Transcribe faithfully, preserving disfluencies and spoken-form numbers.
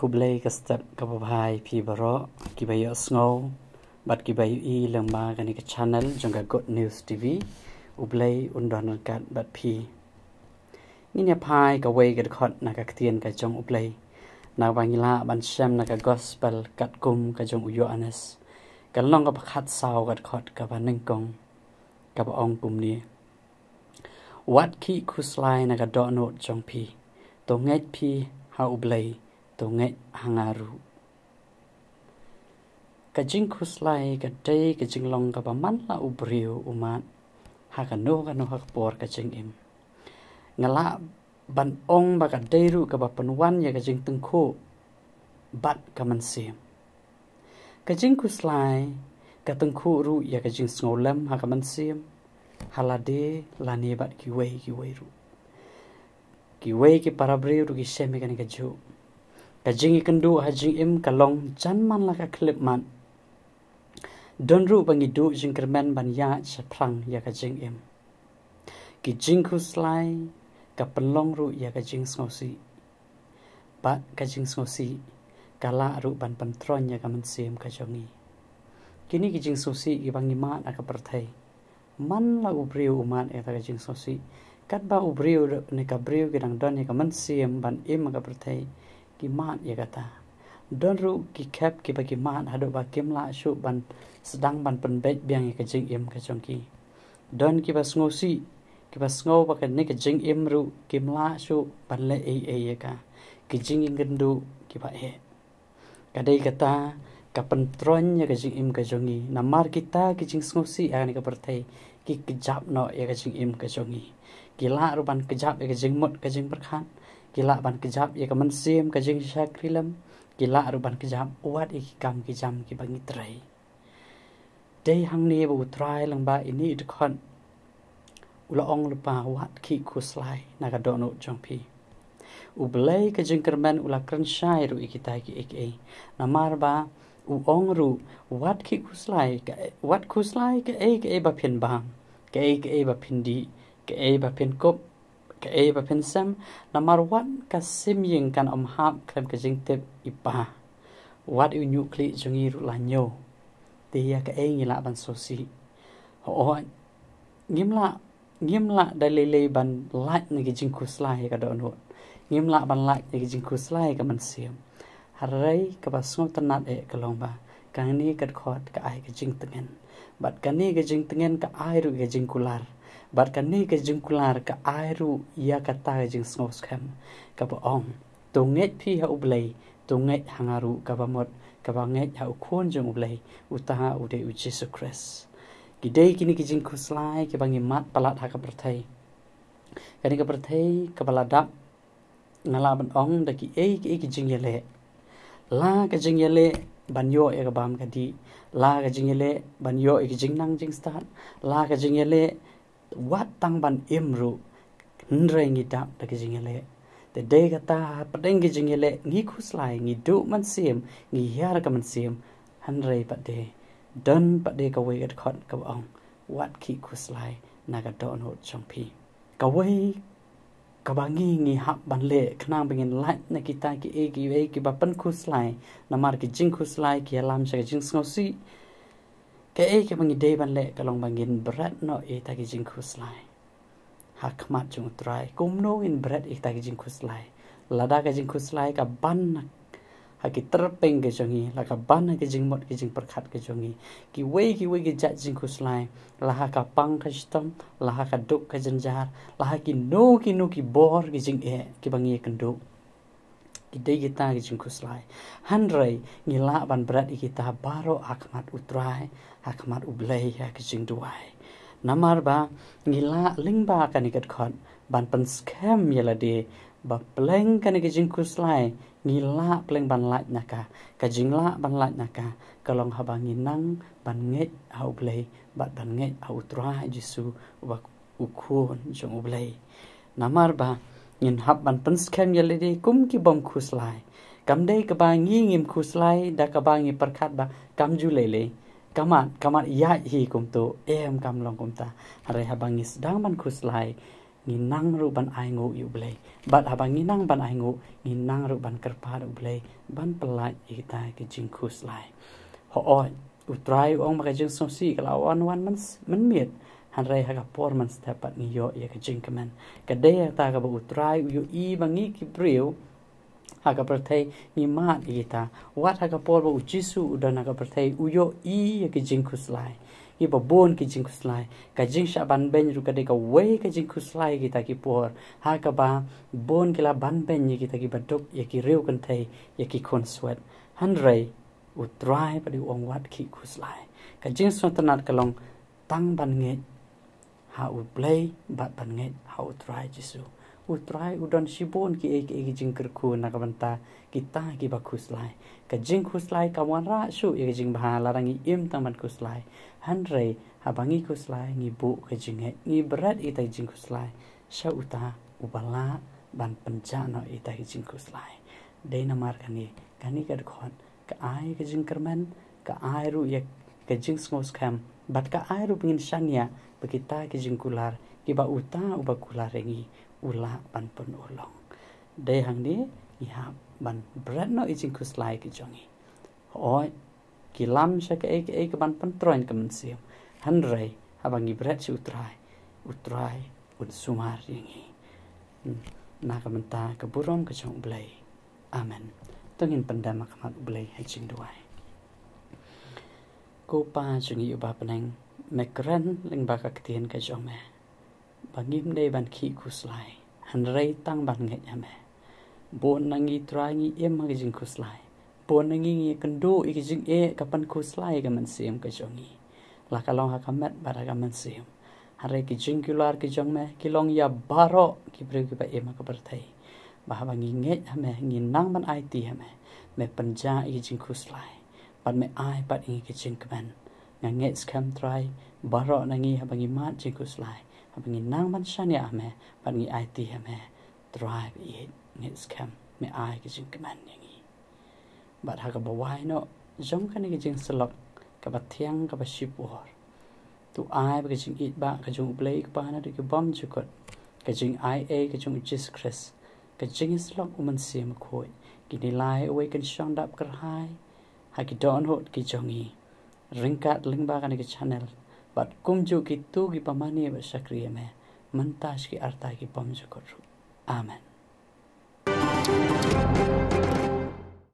U Blei ka step kaba bha ïa phi baroh kiba ïohsngew bad kiba ïohi lyngba kane ka channel jong ka Good News T V. U Blei un don ryngkat bad phi. Ngin ïa phai kawei ka dkhot na ka ktien ka jong U Blei, naba ngi lah ban shem na ka gospel katkum ka jong u Ïoannis, ka lynnong kaba khatsaw, ka dkhot kaba nyngkong, kaba ong kumne: Wat khih khuslai na ka dohnud jong phi. To ngeit phi ha U Blei, to ngeit ha nga ruh. Ka jingkhuslai ka dei ka jinglong kaba man la u briew u mad ha kano kano ka por ka jingim. Nga lah ban ong ba ka dei ruh kaba pynwan ïa ka jingtyngkhuh bad ka mynsiem. Ka jingkhuslai ka tyngkhuh ruh ïa ka jingsngewlem ha ka mynsiem, ha lade lane bad kiwei kiwei ruh. Kiwei ki para briew ruh ki shem ïa kane kajuh. Ka jingïakynduh ha jingim ka long jan man la ka khyllipmat. Don ruh ba ngi duh jingkyrmen ban ïaid shaphrang ïa ka jingim. Ki jingkhuslai ka pynlong ruh ïa ka jingsngewsih. Bad ka jingsngewsih ka lah ruh ban pyntroiñ ïa ka mynsiem ka jong ngi. Kine ki jingsngewsih kiba ngi mad ha ka pyrthei, man la u briew u mad ïa kata ka jingsngewsih. Katba u briew ne ka briew ki dang don ïa ka mynsiem ban im ha ka pyrthei, ki mad ïa kata. Don ruh ki khep kiba ki mad haduh ba kim lah shuh ban sdang ban pynbeit biang ïa ka jingim ka jong ki. Don kiba sngewsih, kiba sngew ba kane ka jingim ruh kim lah shuh ban leh ei ei ïa ka. Ki jingïakynduh kiba eh. Ka dei kata ka pyntroiñ ïa ka jingim ka jong ngi. Namar kita ki jingsngewsih ha kane ka pyrthei ki kjap noh ïa ka jingim ka jong ngi. Ki lah ruh ban kjap ïa ka jingmut ka jingpyrkhat. Ki lah ban kjap ïa ka mynsiem ka jingshakri lem. Ki lah ruh ban kjap wat ïa ki kam ki jam kiba ngi trei. Dei hangne ba U Trai lyngba ine i dkhot u la ong lypa: Wat khih khuslai na ka dohnud jong phi. U Blei ka jingkyrmen u la kren shai ruh ïa kita kiei kiei. Namar ba u ong ruh: Wat khih khuslai, ka, wat khuslai kaei kaei ba phin bam, kaei kaei ba phin dih, kaei ba phin kup, kaei ba phin sem. Namar wat ka sim ïing kan ym hap khlem ka jingtip i Pa. Wat u ñiuh khlieh jong ngi ruh la ñiew. Te ïa kaei ngi lah ban sngewsih? Hooid, ngim lah, ngim lah da lei lei ban lait na ki jingkhuslai ka dohnud. Ngim lah ban lait na ki jingkhuslai ka mynsiem. Hynrei kaba sngewtynnat eh ka long ba kane ka dkhot ka ai ka jingtngen. Bad kane ka jingtngen ka ai ruh ka jingkular. Bad kane ka jingkular ka ai ruh ïa kata ka jingsngewskhem kaba ong: To ngeit phi ha U Blei, to ngeit ha nga ruh, kaba mut kaba ngeit ha u Khun jong U Blei, uta u dei u Jisu Khrist. Ki dei kine ki jingkhuslai kiba ngi mad palat ha ka pyrthei. Kane ka pyrthei kaba la dap, nga lah ban ong, da kiei kiei ki jingïaleh. La ka jingïaleh ban ïoh ïa ka bam ka dih, la ka jingïaleh ban ïoh ïa ki jingnang jingstad, la ka jingïaleh wat tang ban im ruh, hynrei ngi dap da ki jingïaleh. Te dei kata, hapdeng ki jingïaleh ngi khuslai, ngi duh mynsiem, ngi hiar ka mynsiem. Hynrei pat de don pat de kawei ka dkhot kaba ong: Wat khih khuslai na ka dohnud jong phi. Kawei kaba ngi, ngi hap ban leh khnang ba ngin lait na kita kiei kiei kiba pynkhuslai. Namar ki jingkhuslai ki ïalam sha ka jingsngewsih. Kaei kaba ngi dei ban leh ka long ba ngin bret noh ïa kita ki jingkhuslai ha khmat jong U Trai. Kumno ngin bret ïa kita ki jingkhuslai? Lada ka jingkhuslai ka ban ha ki tyrpeng ka jong ngi, la ka ban ha ki jingmut ki jingpyrkhat ka jong ngi, kiwei kiwei ki jait jingkhuslai, la ha ka pang ka shitom, la ha ka duk ka jynjar, la ha kino kino ki bor ki jingeh kiba ngi ïakynduh, ki dei kita ki jingkhuslai. Hynrei ngi lah ban bret ïa kita baroh ha khmat U Trai, ha khmat U Blei ha ki jingduwai. Namar ba ngi lah lyngba kane ka dkhot ban pynskhem ïa lade ba pleng kane ka jingkhuslai ngi lah pleng ban lait na ka. Ka jinglah ban lait na ka ka long haba ngi nang ban ngeit ha U Blei bad ban ngeit ha U Trai Jisu uba u Khun jong U Blei. Namar ba ngin hap ban pynskhem ïa lade kum ki bym khuslai. Kam dei kaba ngi ngim khuslai da kaba ngi pyrkhat ba kam ju lei lei. Ka mad, ka mad ïaid hi kumto, em, kam long kumta. Hynrei haba ngi sdang ban khuslai, ngi nang ruh ban ainguh ïa U Blei. Bad haba ngi nang ban ainguh, ngi nang ruh ban kyrpad ïa U Blei ban pyllait ïa kita ki jingkhuslai. Hooid, U Trai u ong ba ka jingsngewsih ka la wan wan mynmiet, hynrei ha ka por mynstep pat ngi ïoh ïa ka jingkmen. Ka dei kata kaba U Trai u ïohi ba ngi ki briew ha ka pyrthei ngi mad ïa kita. Wat ha ka por ba U Jisu u don ha ka pyrthei u ïohi ïa ki jingkhuslai. Kiba bun ki jingkhuslai. Ka jingshah banbeiñ ruh ka dei kawei ka jingkhuslai kita ki por. Ha kaba bun ki la banbeiñ ïa kita kiba duk, ïa ki riew kynthei, ïa ki khun swet. Hynrei U Trai pat u ong wat khih khuslai. Ka jingsngewtynnad ka long tang ban ngeit ha U Blei bad ban ngeit ha U Trai Jisu. U Trai u don shibun kiei kiei ki jingkyrkhu na ka bynta kita kiba khuslai. Ka jingkhuslai kam wanrah shuh ïa ka jingbha lada ngi im tang ban khuslai. Hynrei haba ngi khuslai ngi buh ka jingngeit, ngi bret ïa kita ki jingkhuslai sha uta uba lah ban pynjah noh ïa kita ki jingkhuslai. Dei namar kane, kane ka dkhot ka ai ka jingkyrmen, ka ai ruh ïa ka jingsngewskhem, bad ka ai ruh ba ngin shaniah ba kita ki jingkular kiba uta uba kular ïa ngi u lah ban pynurlong. Dei hangne ngi hap ban bret noh ïa ki jingkhuslai ki jong ngi. Hooid, ki lam sha kaei kaei kaban pyntroiñ ka mynsiem. Hynrei haba ngi bret sha U Trai, U Trai un sumar ïa ngi. Hmm, na ka bynta ka burom ka jong U Blei. Amen. To ngin pyndem ha khmat U Blei ha jingduwai. Ko Pa jong ngi uba ha bneng, me kren lyngba ka ktien ka jong me ba ngim dei ban khih khuslai, hynrei tang ban ngeit ha me. Bun na ngi Trai ngi im ha ka jingkhuslai. Bun na ngi ngi kynduh ïa ka jingeh ka pynkhuslai ka mynsiem ka jong ngi, la ka long ha ka met bad ha ka mynsiem. Hynrei ki jingkular ki jong me ki long ïa baroh ki briew kiba im ha ka pyrthei, ba haba ngi ngeit ha me, ngi nang ban aiti ha me, me pynjah ïa ki jingkhuslai bad me ai pat ïa ngi ki jingkmen. Nga ngeit skhem Trai, baroh na ngi haba ngi mad jingkhuslai, haba ngi nang ban shaniah ha me bad ngi aiti ha me, Trai ba ïeit, ngeit skhem me ai ki jingkmen ïa ngi. Bad ha kaba wai noh jong kane ka jingsyllok kaba thiang kaba shipor, to ai ba ka jingïeit ba ka jong U Blei Kpa naduh ki bymjukut, ka jingaiei ka jong U Jisu Khrist, ka jingïasyllok U Mynsiem Bakhuid, kin ïalai uwei kan shong dap kyrhai ha ki dohnud ki jong ngi, ryngkat lyngba kane ka channel, bad kumjuh kito kiba mane bad shakri ïa me mynta sha ki arta ki bymjukut ruh. Amen.